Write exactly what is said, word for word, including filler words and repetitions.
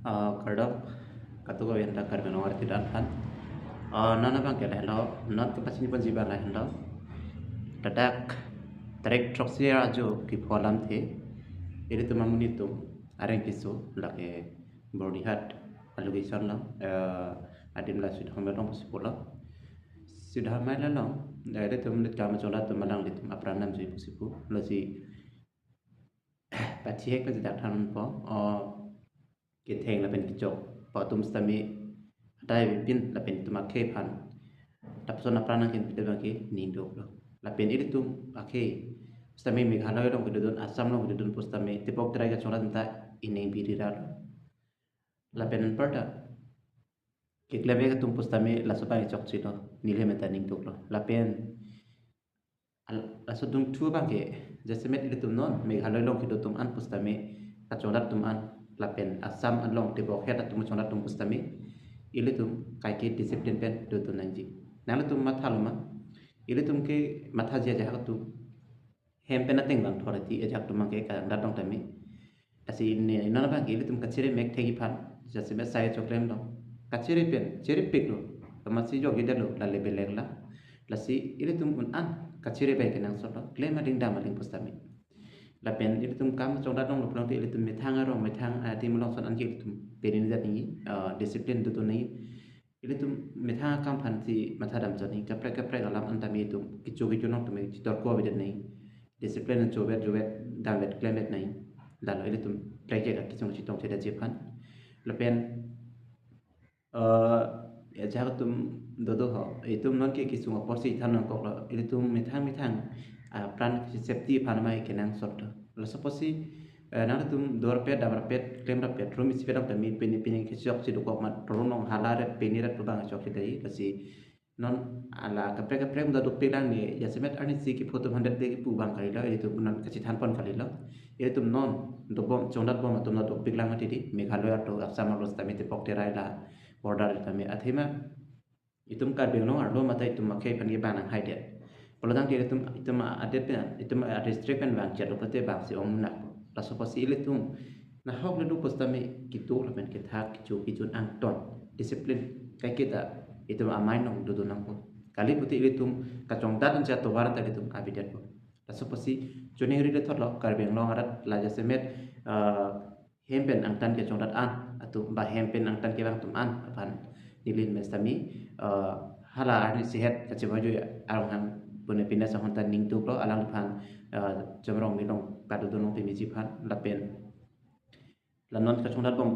Ah, kardom, katuko yanta Karbi Anglong arti dan phan. Ah, non abang ke lahelo, non kepachini ponji abang lahelo. Ladak tarik throksi ajo kepho alamthe, ilitum amonit atum areng keso lake Byrnihat a-location lo, eh, adim la Sidahmai along pusi pulo. Sidahmai along, eh, ilitum nit kam chongdat atum alanglitum apran namjui pusi pu, lasi pachihek pen dak thanpo, o ketheng lapen kechok pa atum sitame adai pin lapen itum akhei aphan lapuson apran nangkepidun abang ke ning duklo. Lapen ilitum akhei sitame Meghalaya along kedodun, Assam along kedodun pusitame tepok terai kachongdat ta ining biri ralo. Lapen anparta keklem-ek atum pusitame laso abang chokchelo, neli menta ning duklo. Lapen al-, laso dungthu abang ke jasemet ilitum non Meghalaya along kedo atum an pusitame kachongdat atum an, lapen Assam along tepok het atum chongdat atum pusitame ilitum kaike discipline pen dodun nangji. Nanglitum matha loma, ilitum ke mathaji ajahak atum hem pen ateng vangthor ati ajahak atum abang ke kachongdat along tame. Lasi ne non abang ke ilitum kachere mek thekji aphan, jasemet sai choklemlo. Kachere pen, cherepiklo. Amatsi jokji detlo, la le belek la. Lasi ilitum un an kachere bai kenangsotlo, klem ading dam ading pusitame. Lapen ilitum kam chongdat along lo pulote ilitum methang arong, methang adim along ason an ke ilitum pini dat nangji, ah, discipline dodun nangji. Ilitum methang akam aphan si matha dam chot nangji, kaprek kaprek alam an tame itum kecho kecho along tame chitor ko avedet nangji. Discipline chovet jovet damvet klemvet nangji. Lalo ilitum prek jek akesung chetong chedetji aphan. Lapen, eh, ajahak atum dodo ho, itum non ke kesung apor si than nangkoklo, ilitum methang methang, ah, apran safety aphan amai kenangsot. Laso apotsi, eh, nanglitum dorpet, damrapet, klemrapet, room isi-pet along tame pini pini kechok chidukok mat, room along hala ret, pini ret pu abang chokchedetji, lasi non hala kaprek kaprek meda dopiklang ne, jasemet arnisi kepho atum hundred de kepu abang kalilo, ilitum non kachethan pon kalilo. Ilitum non dobom, chongdat bom atum meda dopiklang atidi, Meghalaya arlo, Assam arlo sitame tepok terai la border tame. Athema itum Karbi Anglong arlo mate itum akhei aphan ke bang nanghaidet. Pulo tangte itum, itum adet pen, itum adistrict pen bang chalo pate bang si ong munak. Laso apotsi ilitum nahok le do pusitame ketok lapen kethak, kecho kejun angton, discipline kaiketa itum amei along dodun nangpo. Kali pute ilitum kachongdat anchot tovar ta ilitum avedetpo. Laso apotsi choningri le thotlo Karbi Anglong arat la jasemet, eh, hem pen angtan kechongdat an atum ba hem pen angtan kevang atum an aphan neli mestami, eh, hala arnisi het kachevajui arong hang pune pine sahontan ning duklo, alangliphan, eh, chomrong milong kadodun long pemiji aphan lapen la non kachongdat bom